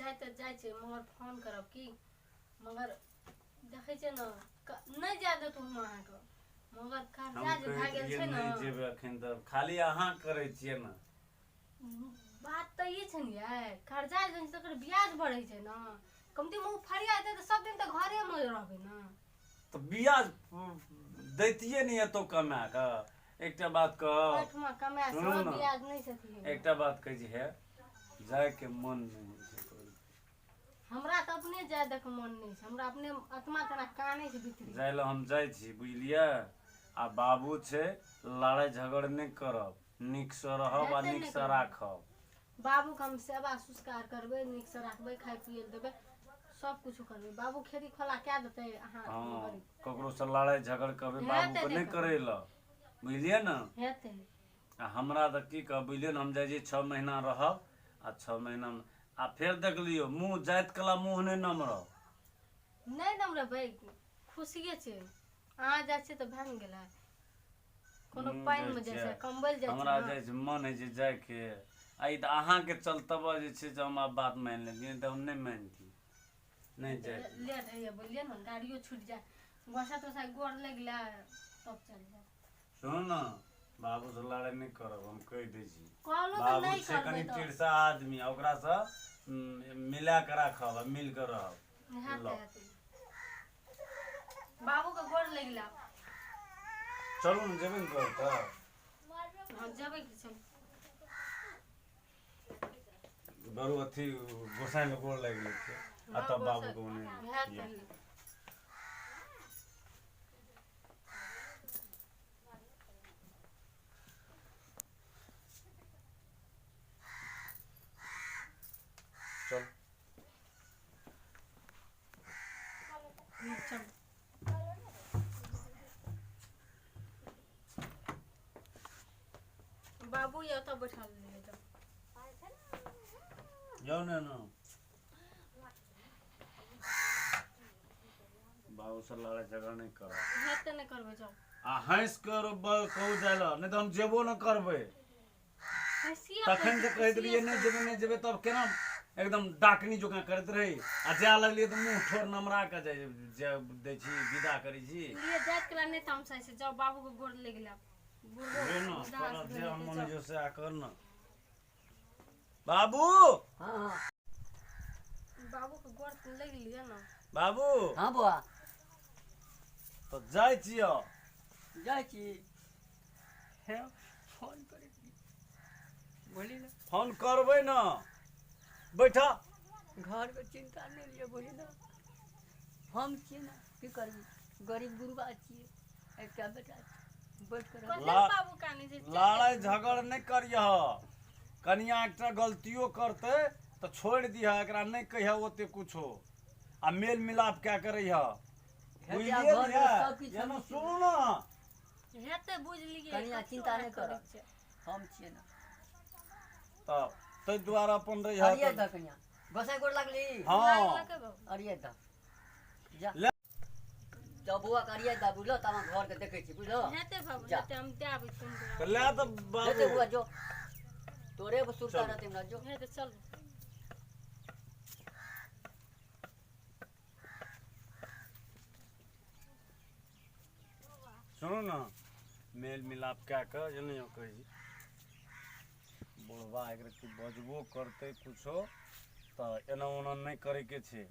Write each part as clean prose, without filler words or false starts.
जाइ तऽ जाइ छै मगर फोन करब की मगर देखै छियै ने नहि जाय देत हम अहाँके मगर हम कर्जा जे भए कहैत गेल रहियै छै ने नहि जेबै एखन तऽ खाली अहाँ करै छियै ने बात तऽ ई छै ने यै कर्जा जे छै तकर ब्याज बढ़ै छै ने कमती मुँह फरिया हेतै तऽ सब दिन तऽ घरेमे रहबै ने तऽ ब्याज दैतियै नहि एतौ कमा कऽ एकटा बात कहब ओहिठमा कमाए सुनू से ने। ब्याज नहि छथिन एकटा बात कहै छी हे जायके मन नहि होइ छै तोरी। हमरा तऽ अपने जाय दक मन नहि छै हमरा अपने आत्मा तेना कानै छै भीतरी जाय लए हम जाइ छी बुझलियै आ बाबू छै लड़ाइ झगड़ नहि करब नीकसँ रहब आ हेतै नहि नीकसँ करब। राखब बाबूके हम सेवा सुस्कार करबै नीकसँ राखबै खाय पियै लए देबै सब कुछो करबै बाबू खेती खोला कए देतै अहाँ हँ गरीब ककरोसँ लड़ाइ झगड़ करबै हेतै बाबूके नहि नहि करबै। करै लए बुझलियै ने हेतै आ हमरा तऽ की कहब बुझलियै ने हम जाइ छी छओ महीना रहब आ छओ महीनामे आ फेर देख लियौ मुँह जाइत कला मुँह नहि नमरब नहि नमरबै खुशिये छै अहाँ जाइ छियै तऽ भए ने गेलै कोनो मुँह पानिमे जाइ जाइ छै छियै। कमबै लए जाइ छै हमरा ने जाइ छै मन होइ छै जाइके आ ई तऽ अहाँके चलतबा जे छै से हम आब बात मानि लेलियै नहि तऽ हम नहि मानितियै नहि जाय लेट होइए बोललियै ने गाड़ियो छूटि जाय गोसा तोसा गोर लागि गेलै तब चलि जायब सुनू ने बाबूसँ लड़ाइ नहि करब हम कहि दै छी कहलहुँ तऽ बाबू नहि छै करबै कनि तऽ टिरसा आदमी आ ओकरासँ मिला कऽ राखब आ मिल कऽ रहब हेतै लऽ। हेतै बाबूके गोर लागि गेलै चलू ने जेबै ने तोहर तऽ हँ जेबै कि चलू बरू अथी गोसाइमे गोर लागि लै छै आ तब बाबूके ओने हेतै चल चलू बाबू ये ओतऽ बैठल रहै जाउ जाउ ने ने बाबूसँ लड़ाइ झगड़ा नहि करब हेतै नहि करबै जाउ आ हँसि कऽ कहू जाय लए नहि तऽ हम जेबो नहि करबै हँसिए तखन जे कहैत रहियै नहि जेबै नहि जेबै तब केना एकदम डाकनी जकाँ करैत रही आ जाय लगलियै तऽ मुँह ठोर नमरा कऽ जाइ जाय दै छी विदा करै छी लिए जाइत कला नहि तमसाइ छै जाउ बाबूके गोर लागि लेब बुढ़बो जो ने उदास तोरा भेल जे हेतै, मन जाउ। जो से आ कर न बाबू हाँ हाँ बाबूके गोर लागि लिअ ने बाबू हाँ बौआ तऽ जाइ छियौ जाइ छी हे फोन करै छी बोली ने फोन करबै ने बैठ घरके चिन्ता नहि लिअ बोली ने हम छियै ने की करबै गरीब गुरबा छियै एकटा बेटा छै बैठ कऽ रहबै। कथी ला- बाबू कानै छै लड़ाइ झगड़ नहि करिह कनिया एकटा गलतियो करतै तऽ छोड़ि दिह एकरा नहि कहिह ओते कुछो आ मेल मिलाप कए के रहिह हेतै बुझलियै आब घरमे ने सबकिछु एना हम छियै। सुनू ने हेतै बुझि लियै कनिया कथी चिन्ता ओकरा नहि करै करब। छै। हम छियै ने तऽ ताहि दुआरे अपन रहिह अरिये तऽ दऽ कनिया गोसाइ गोर लागली हँ लागलकै बाबू अरिये दऽ जा ले। जब बौआ के अरिये दऽ बुझलो तब हम घरके देखै छी बुझलो हेतै बाबू जा। हेतै हम दए आबै छी हुनका। तऽ लए तऽ हेतै बाबू बौआ जो तोरे सुरता चलू। रहतै हमरा जो हेतै चलू सुनू ने मेल मिलाप कए कऽ जे नहि कहै छी बुढ़बा एक रत्ती बजबो करतै कुछो तऽ एना ओना नहि करैके छै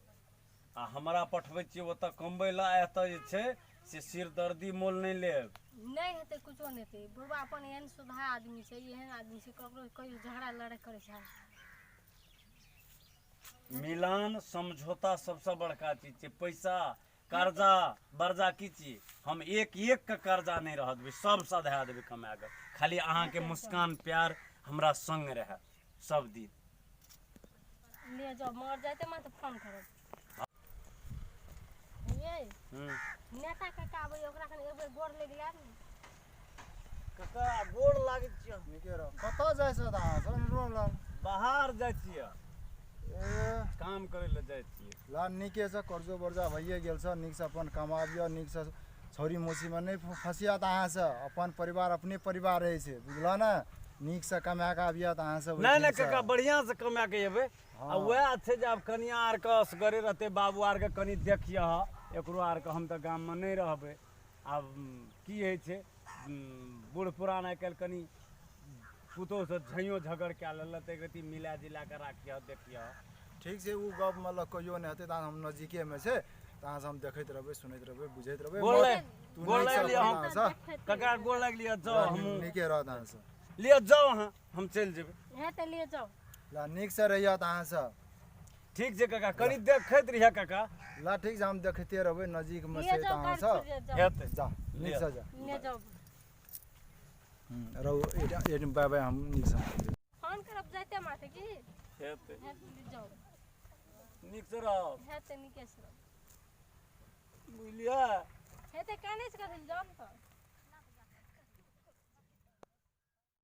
आ हमरा पठबै छियै ओतऽ कमबै लए आ एतऽ जे छै से सिरदर्दी मोल नहि लेब नहि हेतै कुछो नहि हेतै बुढ़बा अपन एहन सुधा आदमी छै एहन आदमी छै ककरो कहियो झगड़ा लड़ाइ करै छै मिलान समझौता सबसँ बड़का चीज छै पैसा कर्जा बर्जा की चीज हम एक एक के कर्जा नहि रह देबै सब सधा देबै कमा कऽ खाली अहाँके मुस्कान प्यार हमरा संग रहए सब दिन ले जाओ मर जाते मैं तो फोन करब ये नेता काका आबै ओकरा कने एक बेर गोर लागि लायब ने काका गोर लागै छियै नीके रह कतऽ जाइ छह तऽ अहाँ सब रोल बाहर जाइ छियै ए काम करै लए जाइ छियै ला नीकेसँ कर्जो वर्जा भइए गेल छ नीकसँ अपन कमाबियौ नीकसँ छौरी मौसीमे नहि फसियत अहाँसँ अपन परिवार अपने परिवार रहै छै बुझलऽ ने नीकसँ कमा कऽ आबियत अहाँ सब नहि नहि काका बढ़िआँसँ कमा कऽ एबै आ वएह छै जे आब कनिया आरके असगरे रहतै, बाबू आरके कनि देखियह एकरो आरके, हम तऽ गाममे नहि रहबै। आब की होइ छै, बूढ़ पुरान आइ काल्हि कनि पुतोहुसँ झैयो झगड़ कए लेलक, तऽ एक रत्ती मिला जुला कऽ राखियह देखियह। ठीक छै, ओ गप मतलब कहियो नहि हेतै। तऽ हम नजदीकेमे छै तऽ अहाँसँ हम देखैत रहबै, सुनैत रहबै, बुझैत रहबै। गोर लागि तू गोर नीकसँ लागि लिअ हम अपन अहाँसँ काका, गोर लागि लिअ, जाउ हमहूँ। नीके रहत अहाँसँ। लिअ जाउ अहाँ, हम चलि जेबै। हेतै, लिअ जाउ। ला नीकसँ रहियह तऽ अहाँसँ। ठीक छै काका, कनि देखैत रहिए काका। ला ठीक छै, हम देखिते रहबै, नजदीकमे लिअ छै तऽ जाउ, गाड़ी अहाँसँ छुटि जायत, जाउ। हेतै। जा, नीकसँ जा। लिअ जाउ। रहू एहिठाम, बाय बाय, हम नीकसँ फोन करब जाइते माथे की। हेतै। हेतै, जाउ। नीकसँ रहब। हेतै, नीके से रहब। बुझलियै? हेतै, कानै छै कथी? जाउ ने तऽ।